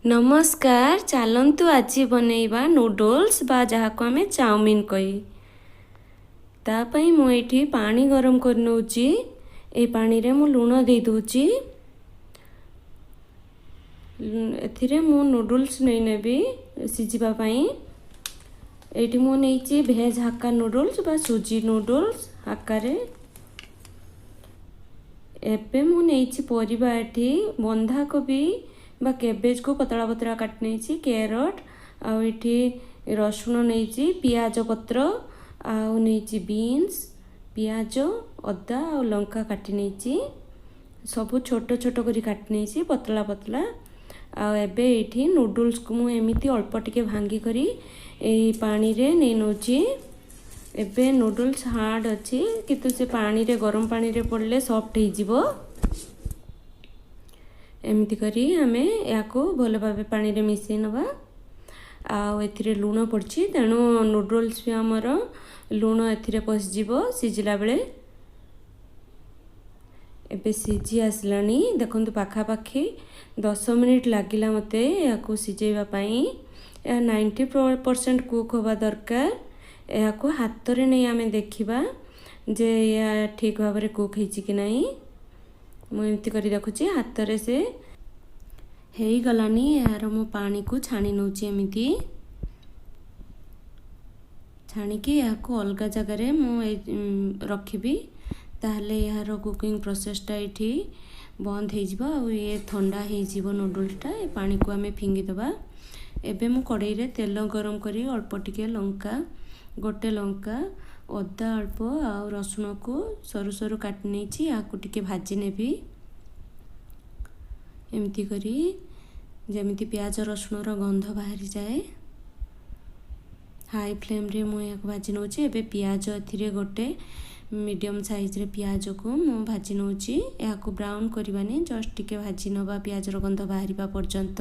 ନମସ୍କାର, ଚାଲନ୍ତୁ ଆଜି ବନେଇବା ନୁଡ଼ଲ୍ସ ବା ଯାହାକୁ ଆମେ ଚାଉମିନ୍ କହି। ତା ପାଇଁ ମୁଁ ଏଇଠି ପାଣି ଗରମ କରିନେଉଛି। ଏଇ ପାଣିରେ ମୁଁ ଲୁଣ ଦେଇଦେଉଛି। ଏଥିରେ ମୁଁ ନୁଡ଼ଲ୍ସ ନେଇନେବି ସିଝିବା ପାଇଁ। ଏଇଠି ମୁଁ ନେଇଛି ଭେଜ୍ ହାକ୍କା ନୁଡ଼ଲ୍ସ ବା ସୁଜି ନୁଡ଼ଲ୍ସ ହାକ୍କାରେ। ଏବେ ମୁଁ ନେଇଛି ପରିବା। ଏଠି ବନ୍ଧାକୋବି ବା କ୍ୟାବେଜକୁ ପତଳା ପତଳା କାଟି ନେଇଛି, କ୍ୟାରଟ୍, ଆଉ ଏଠି ରସୁଣ ନେଇଛି, ପିଆଜ ପତ୍ର ଆଉ ନେଇଛି ବିନ୍ସ, ପିଆଜ, ଅଦା ଆଉ ଲଙ୍କା କାଟି ନେଇଛି। ସବୁ ଛୋଟ ଛୋଟ କରି କାଟି ନେଇଛି, ପତଳା ପତଳା। ଆଉ ଏବେ ଏଇଠି ନୁଡ଼ଲ୍ସକୁ ମୁଁ ଏମିତି ଅଳ୍ପ ଟିକେ ଭାଙ୍ଗି କରି ଏଇ ପାଣିରେ ନେଇ ନେଉଛି। ଏବେ ନୁଡ଼ଲ୍ସ ହାର୍ଡ଼ ଅଛି, କିନ୍ତୁ ସେ ପାଣିରେ, ଗରମ ପାଣିରେ ପଡ଼ିଲେ ସଫ୍ଟ ହେଇଯିବ। ଏମିତି କରି ଆମେ ଏହାକୁ ଭଲ ଭାବେ ପାଣିରେ ମିଶାଇ ନେବା। ଆଉ ଏଥିରେ ଲୁଣ ପଡ଼ିଛି, ତେଣୁ ନୁଡ଼ଲ୍ସ ବି ଆମର ଲୁଣ ଏଥିରେ ପଶିଯିବ ସିଝିଲା ବେଳେ। ଏବେ ସିଝି ଆସିଲାଣି ଦେଖନ୍ତୁ। ପାଖାପାଖି 10 ମିନିଟ୍ ଲାଗିଲା ମୋତେ ଏହାକୁ ସିଝେଇବା ପାଇଁ। ଏହା 90% କୁକ୍ ହେବା ଦରକାର। ଏହାକୁ ହାତରେ ନେଇ ଆମେ ଦେଖିବା ଯେ ଏହା ଠିକ୍ ଭାବରେ କୁକ୍ ହେଇଛି କି ନାହିଁ। ମୁଁ ଏମିତି କରି ଦେଖୁଛି ହାତରେ, ସେ ହେଇଗଲାନି। ଏହାର ମୁଁ ପାଣିକୁ ଛାଣି ନେଉଛି। ଏମିତି ଛାଣିକି ଏହାକୁ ଅଲଗା ଜାଗାରେ ମୁଁ ରଖିବି। ତାହେଲେ ଏହାର କୁକିଂ ପ୍ରୋସେସଟା ଏଇଠି ବନ୍ଦ ହେଇଯିବ ଆଉ ଇଏ ଥଣ୍ଡା ହେଇଯିବ ନୁଡ଼ଲ୍ସଟା। ଏ ପାଣିକୁ ଆମେ ଫିଙ୍ଗିଦେବା। ଏବେ ମୁଁ କଡ଼େଇରେ ତେଲ ଗରମ କରି ଅଳ୍ପ ଟିକେ ଲଙ୍କା, ଗୋଟେ ଲଙ୍କା, ଅଦା ଅଳ୍ପ ଆଉ ରସୁଣକୁ ସରୁ ସରୁ କାଟି ନେଇଛି। ଏହାକୁ ଟିକେ ଭାଜି ନେବି ଏମିତି କରି, ଯେମିତି ପିଆଜ ରସୁଣର ଗନ୍ଧ ବାହାରିଯାଏ। ହାଇ ଫ୍ଲେମ୍ରେ ମୁଁ ଏହାକୁ ଭାଜି ନେଉଛି। ଏବେ ପିଆଜ ଏଥିରେ ଗୋଟେ ମିଡ଼ିୟମ୍ ସାଇଜ୍ରେ ପିଆଜକୁ ମୁଁ ଭାଜି ନେଉଛି। ଏହାକୁ ବ୍ରାଉନ୍ କରିବାନି, ଜଷ୍ଟ ଟିକେ ଭାଜି ନେବା ପିଆଜର ଗନ୍ଧ ବାହାରିବା ପର୍ଯ୍ୟନ୍ତ।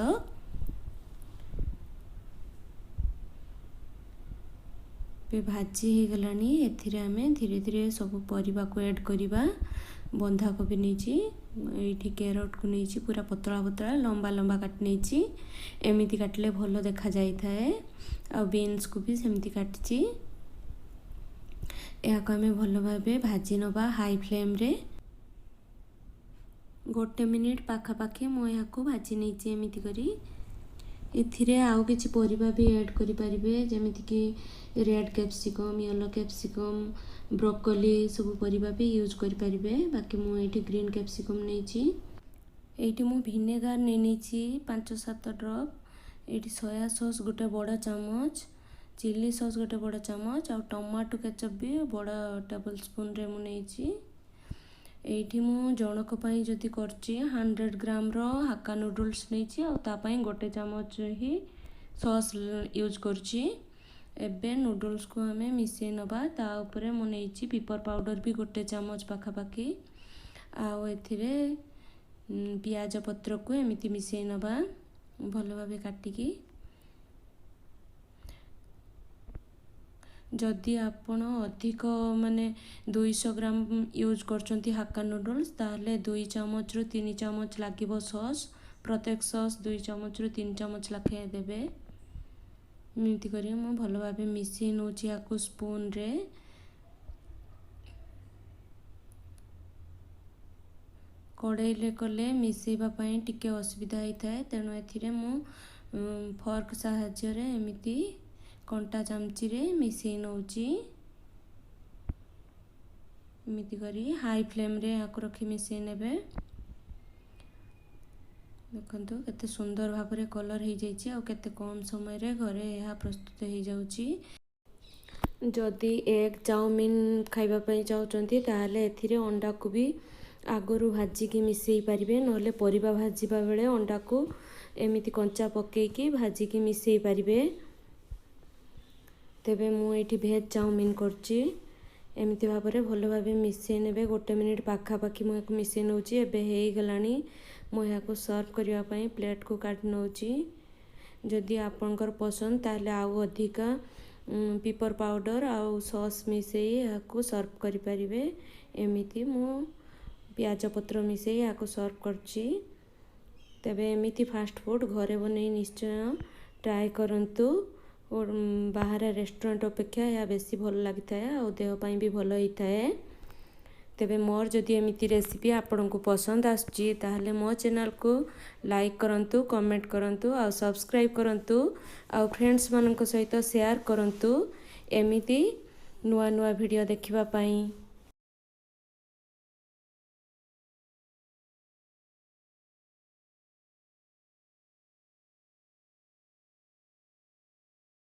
ଏବେ ଭାଜି ହେଇଗଲାଣି। ଏଥିରେ ଆମେ ଧୀରେ ଧୀରେ ସବୁ ପରିବାକୁ ଆଡ଼୍ କରିବା। ବନ୍ଧାକୋବି ନେଇଛି, ଏଇଠି କ୍ୟାରଟ୍କୁ ନେଇଛି, ପୁରା ପତଳା ପତଳା ଲମ୍ବା ଲମ୍ବା କାଟି ନେଇଛି। ଏମିତି କାଟିଲେ ଭଲ ଦେଖାଯାଇଥାଏ। ଆଉ ବିନ୍ସକୁ ବି ସେମିତି କାଟିଛି। ଏହାକୁ ଆମେ ଭଲ ଭାବେ ଭାଜି ନେବା ହାଇ ଫ୍ଲେମ୍ରେ। ଗୋଟେ ମିନିଟ୍ ପାଖାପାଖି ମୁଁ ଏହାକୁ ଭାଜି ନେଇଛି ଏମିତି କରି। ଏଥିରେ ଆଉ କିଛି ପରିବା ବି ଆଡ଼୍ କରିପାରିବେ, ଯେମିତିକି red capsicum, yellow capsicum, broccoli, ସବୁ ପରିବା ବି ୟୁଜ୍ କରିପାରିବେ। ବାକି ମୁଁ ଏଇଠି ଗ୍ରୀନ୍ କ୍ୟାପ୍ସିକମ୍ ନେଇଛି। ଏଇଠି ମୁଁ ଭିନେଗାର ନେଇ ନେଇଛି 5-7 ଡ୍ରପ୍। ଏଇଠି ସୋୟା ସସ୍ ଗୋଟେ ବଡ଼ ଚାମଚ, ଚିଲି ସସ୍ ଗୋଟେ ବଡ଼ ଚାମଚ ଆଉ ଟମାଟୋ କେଚପ୍ ବି ବଡ଼ ଟେବଲ୍ ସ୍ପୁନ୍ରେ ମୁଁ ନେଇଛି। ଏଇଠି ମୁଁ ଜଣକ ପାଇଁ ଯଦି କରୁଛି, 100 ଗ୍ରାମର ହାକା ନୁଡ଼ଲ୍ସ ନେଇଛି ଆଉ ତା ପାଇଁ ଗୋଟେ ଚାମଚ ହିଁ ସସ୍ ୟୁଜ୍ କରୁଛି। ଏବେ ନୁଡ଼ଲ୍ସକୁ ଆମେ ମିଶାଇ ନେବା। ତା ଉପରେ ମୁଁ ନେଇଛି ପିପର ପାଉଡ଼ର ବି ଗୋଟେ ଚାମଚ ପାଖାପାଖି। ଆଉ ଏଥିରେ ପିଆଜ ପତ୍ରକୁ ଏମିତି ମିଶାଇ ନେବା ଭଲ ଭାବେ କାଟିକି। ଯଦି ଆପଣ ଅଧିକ, ମାନେ 200 ଗ୍ରାମ ୟୁଜ୍ କରୁଛନ୍ତି ହାକା ନୁଡ଼ଲ୍ସ, ତାହେଲେ 2 ଚାମଚରୁ 3 ଚାମଚ ଲାଗିବ ସସ୍। ପ୍ରତ୍ୟେକ ସସ୍ 2 ଚାମଚରୁ 3 ଚାମଚ ଲେଖାଏଁ ଦେବେ। ଏମିତି କରି ମୁଁ ଭଲ ଭାବେ ମିଶାଇ ନେଉଛି ୟାକୁ ସ୍ପୁନ୍ରେ। କଡ଼େଇରେ କଲେ ମିଶାଇବା ପାଇଁ ଟିକେ ଅସୁବିଧା ହେଇଥାଏ, ତେଣୁ ଏଥିରେ ମୁଁ ଫର୍କ ସାହାଯ୍ୟରେ ଏମିତି କଣ୍ଟା ଚାମଚିରେ ମିଶାଇ ନେଉଛି। ଏମିତି କରି ହାଇ ଫ୍ଲେମ୍ରେ ଏହାକୁ ରଖି ମିଶାଇ ନେବେ। ଦେଖନ୍ତୁ କେତେ ସୁନ୍ଦର ଭାବରେ କଲର୍ ହେଇଯାଇଛି ଆଉ କେତେ କମ୍ ସମୟରେ ଘରେ ଏହା ପ୍ରସ୍ତୁତ ହେଇଯାଉଛି। ଯଦି ଏଗ୍ ଚାଉମିନ୍ ଖାଇବା ପାଇଁ ଚାହୁଁଛନ୍ତି, ତାହେଲେ ଏଥିରେ ଅଣ୍ଡାକୁ ବି ଆଗରୁ ଭାଜିକି ମିଶାଇ ପାରିବେ, ନହେଲେ ପରିବା ଭାଜିବା ବେଳେ ଅଣ୍ଡାକୁ ଏମିତି କଞ୍ଚା ପକାଇକି ଭାଜିକି ମିଶାଇ ପାରିବେ। ତେବେ ମୁଁ ଏଇଠି ଭେଜ୍ ଚାଉମିନ୍ କରୁଛି। ଏମିତି ଭାବରେ ଭଲ ଭାବେ ମିଶାଇ ନେବେ। ଗୋଟେ ମିନିଟ୍ ପାଖାପାଖି ମୁଁ ଏହାକୁ ମିଶାଇ ନେଉଛି। ଏବେ ହେଇଗଲାଣି। ମୁଁ ଏହାକୁ ସର୍ଭ କରିବା ପାଇଁ ପ୍ଲେଟ୍କୁ କାଢ଼ି ନେଉଛି। ଯଦି ଆପଣଙ୍କର ପସନ୍ଦ, ତାହେଲେ ଆଉ ଅଧିକା ପିପର ପାଉଡ଼ର ଆଉ ସସ୍ ମିଶାଇ ଏହାକୁ ସର୍ଭ କରିପାରିବେ। ଏମିତି ମୁଁ ପିଆଜ ପତ୍ର ମିଶାଇ ଏହାକୁ ସର୍ଭ କରୁଛି। ତେବେ ଏମିତି ଫାଷ୍ଟଫୁଡ଼୍ ଘରେ ବନେଇ ନିଶ୍ଚୟ ଟ୍ରାଏ କରନ୍ତୁ। ବାହାରେ ରେଷ୍ଟୁରାଣ୍ଟ ଅପେକ୍ଷା ଏହା ବେଶୀ ଭଲ ଲାଗିଥାଏ ଆଉ ଦେହ ପାଇଁ ବି ଭଲ ହେଇଥାଏ। ତେବେ ମୋର ଯଦି ଏମିତି ରେସିପି ଆପଣଙ୍କୁ ପସନ୍ଦ ଆସୁଛି, ତାହେଲେ ମୋ ଚ୍ୟାନେଲକୁ ଲାଇକ୍ କରନ୍ତୁ, କମେଣ୍ଟ କରନ୍ତୁ ଆଉ ସବସ୍କ୍ରାଇବ୍ କରନ୍ତୁ ଆଉ ଫ୍ରେଣ୍ଡସ୍ମାନଙ୍କ ସହିତ ସେୟାର କରନ୍ତୁ, ଏମିତି ନୂଆ ନୂଆ ଭିଡ଼ିଓ ଦେଖିବା ପାଇଁ।